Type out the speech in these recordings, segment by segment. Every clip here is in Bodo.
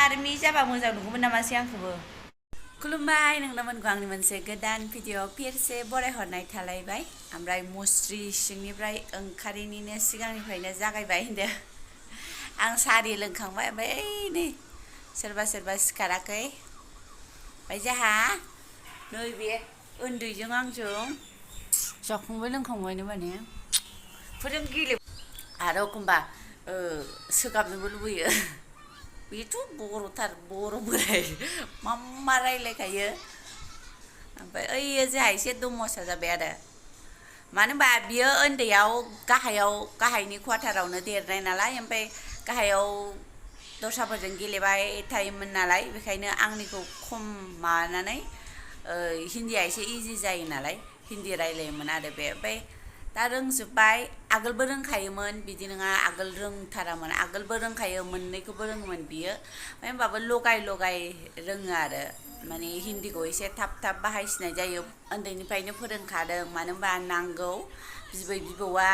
आर्मि जाबा मोजां नुगौमोन नामासै आंखौबो खुलुमबाय नोंथांमोनखौ आंनि मोनसे गोदान भिडिअ फिरसे बरायहरनाय थालायबाय ओमफ्राय मुस्रि सिंनिफ्राय ओंखारिनिनो सिगांनिफ्रायनो जागायबाय होनदो आं सारि लोंखांबाय ओमफ्राय ओइ नै सोरबा सिखाराखै ओमफ्राय जोंहा नैबे उन्दैजों आंजों जाखांबाय लोंखांबायनो माने फोरोंगिरि आरो एखमबा सोगाबनोबो लुबैयो बेथ' बर'थार बर' बोराय मा रायलायखायो ओमफ्राय ओइयो जोंहा एसे दमसा जाबाय आरो मानो होनबा बियो उन्दैयाव गाहायनि क्वार्टारावनो देरनाय नालाय ओमफ्राय गाहायाव दस्राफोरजों गेलेबाय थायोमोन नालाय बेखायनो आंनिखौ खम माबानानै हिन्दीया एसे इजि जायो नालाय हिन्दी रायलायोमोन आरो बे ओमफ्राय दा रोंजोब्बाय आगोलबो रोंखायोमोन बिदि नङा आगोल रोंथारामोन आगोलबो रोंखायो मोननैखौबो रोङोमोन बियो ओमफ्राय होमबाबो लगाय रोङो आरो माने हिन्दीखौ एसे थाब बाहायसिनाय जायो उन्दैनिफ्रायनो फोरोंखादों मानो होनबा नांगौ बिबै बिबौआ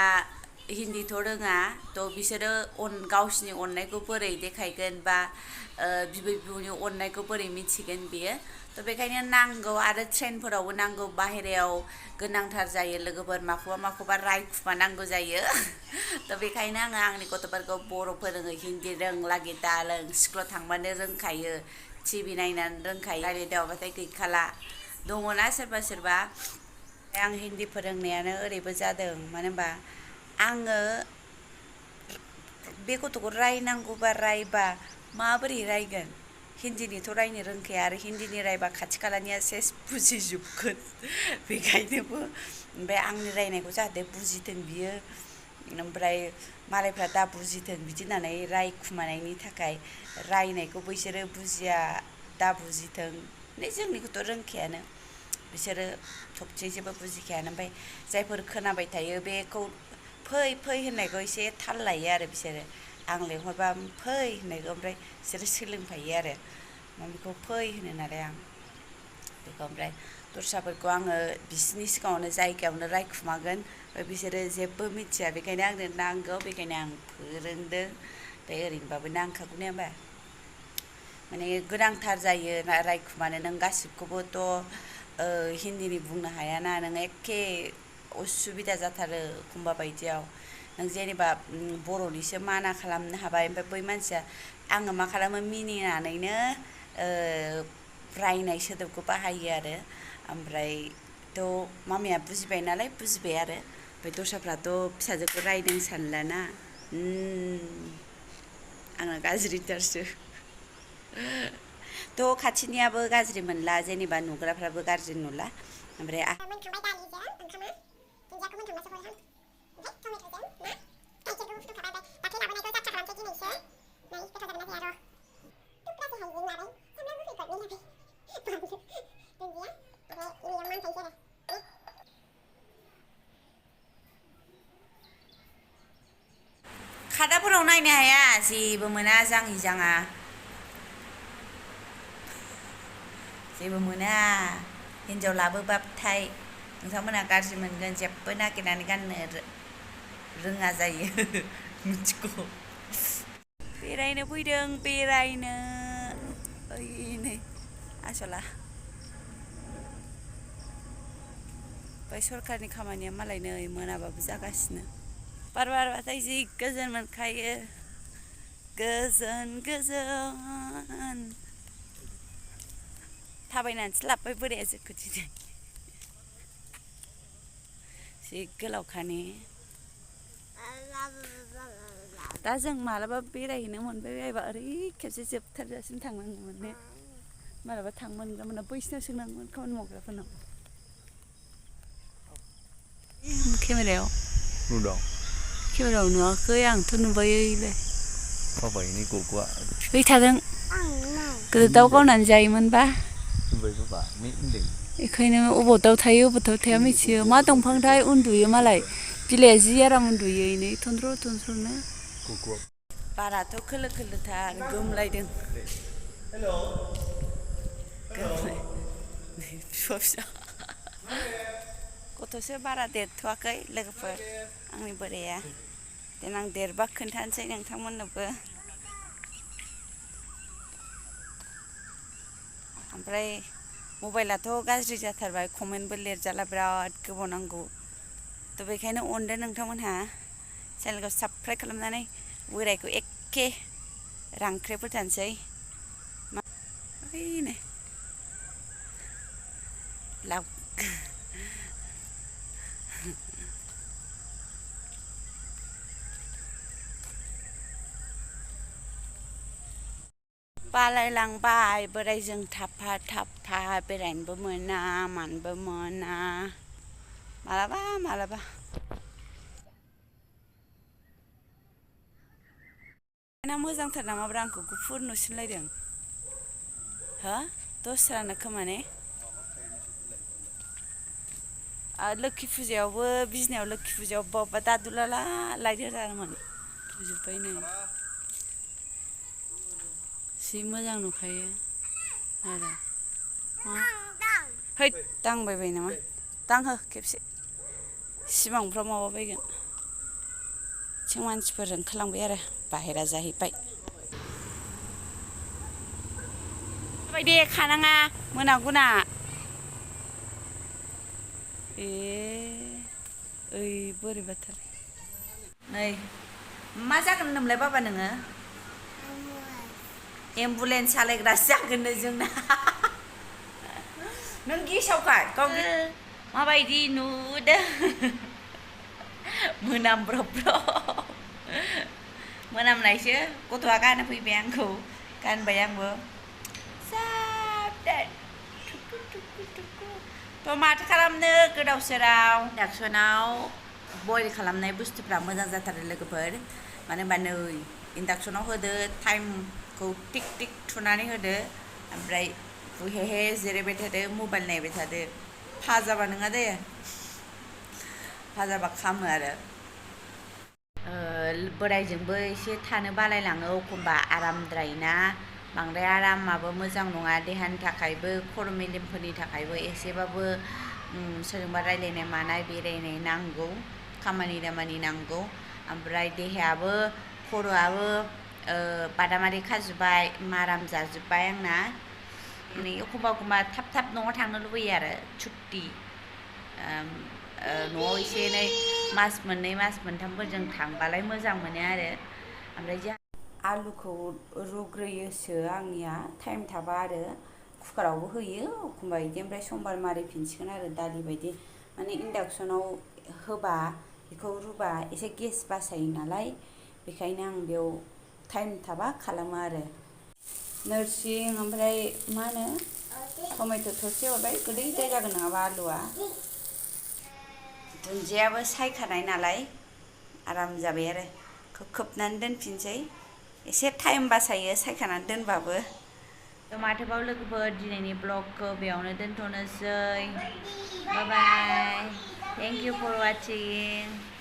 हिन्दीथ' रोङा थ' बिसोरो गावसिनि अननायखौ बोरै देखायगोन बा बिबै बिबौनि अननायखौ बोरै मिथिगोन बियो थ' बेखायनो नांगौ आरो ट्रेनफोरावबो नांगौ बाहेरायाव गोनांथार जायो लोगोफोर माखौबा रायखुमा नांगौ जायो थ' बेखायनो आङो आंनि गथ'फोरखौ बर' फोरोङो हिन्दी रोंलागि दा लों स्कुलाव थांबानो रोंखायो टिभि नायनानै रोंखायो रायज्लायदावबाथाय गैखाला दङना सोरबा आं हिन्दी फोरोंनायानो ओरैबो जादों मानो होनबा आङो बे गथ'खौ रायनांगौबा रायबा माबोरै रायगोन हिन्दीनिथ' रायनो रोंखाया आरो हिन्दीनि रायबा खाथि खालानिया सेस बुजिजोबगोन बेखायनोबो ओमफ्राय आंनि रायनायखौ जाहाथे बुजिथों बियो ओमफ्राय मालायफ्रा दा बुजिथों बिदि होननानै रायखुमानायनि थाखाय रायनायखौ बैसोरो बुजिया दा बुजिथों माने जोंनिखौथ' रोंखायानो बिसोरो थबथिंसेबो बुजिखायानो ओमफ्राय जायफोर खोनाबाय थायो बेखौ फै होननायखौ एसे थाल लायो आरो बिसोरो आं लेंहरबा फै होननायखौ ओमफ्राय बिसोरो सोलोंफायो आरो बेखौ फै होनो नालाय आं बेखौ ओमफ्राय दस्राफोरखौ आङो बिसोरनि सिगाङावनो जायगायावनो रायखुमागोन ओमफ्राय बिसोरो जेबो मिथिया बेखायनो आंनो नांगौ बेखायनो आं फोरोंदों ओमफ्राय ओरैनोबाबो नांखागौ ने होमबा माने गोनांथार जायो रायखुमानो नों गासिबखौबोथ' हिन्दीनि बुंनो हायाना नों एखे उसुबिदा जाथारो एखमबा बायदियाव नों जेनेबा बर'निसो माना खालामनो हाबाय ओमफ्राय बै मानसिया आङो मा खालामो मिनिनानैनो रायनाय सोदोबखौ बाहायो आरो ओमफ्रायथ' मामिया बुजिबाय नालाय बुजिबाय आरो ओमफ्राय दस्राफ्राथ' फिसाजोखौ रायदों सानलाना आंना गाज्रिथारसो थ' खाथिनियाबो गाज्रि मोनला जेनेबा नुग्राफ्राबो गाज्रि नुला ओमफ्राय खादाफोराव नायनो हाया जेबो मोना जाङा जेबो मोना हिन्जाव लाबोबाथाय नोंथांमोना गाज्रि मोनगोन जेबो नागिरनानै गाननो रोङा जायो मिथिगौ बेरायनो फैदों बेरायनो ओइ नै आसला ओमफ्राय सरकारनि खामानिया मालाय नै मोनाबाबो जागासिनो बार बारबाथाय जि गोजोन मोनखायो गोजोन थाबायनानैसो लाबोबाय बोराया जोंखौ दिनै जि गोलावखानि दा जों मालाबा बेरायहैनो मोनबाय बायबा ओरै खेबसे जोबथारजासिम थांनांगौमोन ने मालाबा मोनगोन बैसिनाव सोंनांगौमोन खामानि मावग्राफोरनाव केमेरायाव नुवाखै आंथ' नुबायलै बाबायनि गग'आ बै थागोन गोदो दाउ गावनानै जायोमोनबा बेखायनो अबाव दाउ थायो अबाव थाया मिथियो मा दंफांथाय उन्दुयो मालाय बिलाइया जि आराम उन्दुयो नै थनथ्र' बाराथ' खोलो खोलोथार गोमलायदों फिसा गथ'सो बारा देरथ'वाखै लोगोफोर आंनि बोराया देनां देरबा खोन्थानोसै नोंथांमोननोबो ओमफ्राय मबाइलाथ' गाज्रि जाथारबाय कमेन्टबो लिरजाला बिराद गोबाव नांगौ थ' बेखायनो अनदो नोंथांमोनहा चेनेलखौ साबस्क्राइब खालामनानै बोरायखौ एखे रांख्रेफोर थानोसै ओइनो लाव बालायलांबाय बोरायजों थाफा थाफा बेरायनोबो मोना मानोबो मोना मालाबा मालाबा ना मोजांथार नामाब्रा आंखौ गुफुर नुसिनलायदों हो दस्रानो खोमा ने लोखि फुजायावबो बिजनियाव लोखि फुजायाव अबेबा अबेबा दादुलाला लाइट होथारोमोन जोब्बाय नै जि मोजां नुखायो आरो है दांबायबाय नामा दांहो खेबसे सिमांफ्राव माबाबायगोन जों मानसिफोर ओंखारलांबाय आरो बाहेरा जाहैबाय दे खानाङा मोनागौना ए ओइ बोरैबाथार नै मा जागोन होनोमोनलाय बाबा नोङो एम्बुलेन्स सालायग्रासो जागोननो जोंना नों गेसावखा गाव माबायदि नुदों मोनामब्रब्र' मोनामनायसो गथ'आ गानहोफैबाय आंखौ गानबाय आंबो थ' माथो खालामनो गोदाव सोराव इन्डाक्सनाव बयल खालामनाय बुस्थुफ्रा मोजां जाथारो लोगोफोर मानो होनबा नै इन्डाक्सनाव होदो टाइमखौ टिक टिक थुनानै होदो ओमफ्राय हेहे जिरायबाय थादो मबाइल नायबाय थादो फाजाबा नङा दे फाजाबा खामो आरो बोरायजोंबो एसे थानो बालायलाङो एखमबा आरामद्रायना बांद्राय आरामाबो मोजां नङा देहानि थाखायबो खर' मेलेमफोरनि थाखायबो एसेबाबो सोरजोंबा रायलायनाय मानाय बेरायनाय नांगौ खामानि दामानि नांगौ ओमफ्राय देहायाबो खर'आबो बादामालि खाजोब्बाय माराम जाजोब्बाय आंना नै एखमबा एखमबा थाब थाब न'आव थांनो लुबैयो आरो छुट्टि न'आव एसे एनै मास मोननै मास मोनथामफोरजों थांबालाय मोजां मोनो आरो ओमफ्राय जों आलुखौ रुग्रोयोसो आंनिया टाइम थाबा आरो कुकारावबो होयो एखमबा बिदि ओमफ्राय समबार मारिफिनसिगोन आरो दालि बायदि माने इन्डाक्सनाव होबा बेखौ रुबा एसे गेस बासायो नालाय बेखायनो आं बेयाव टाइम थाबा खालामो आरो नोरसिं ओमफ्राय मा होनो टमेट' थरसे हरबाय गोदै दै जागोन नङाबा आलुआ दुन्दियाबो सायखानाय नालाय आराम जाबाय आरो खोबनानै दोनफिनसै एसे टाइम बासायो सायखानानै दोनबाबो माथोबाव लोगोफोर दिनैनि ब्लगखौ बेयावनो दोनथ'नोसै बाय बाय थेंक इउ फर वाचिं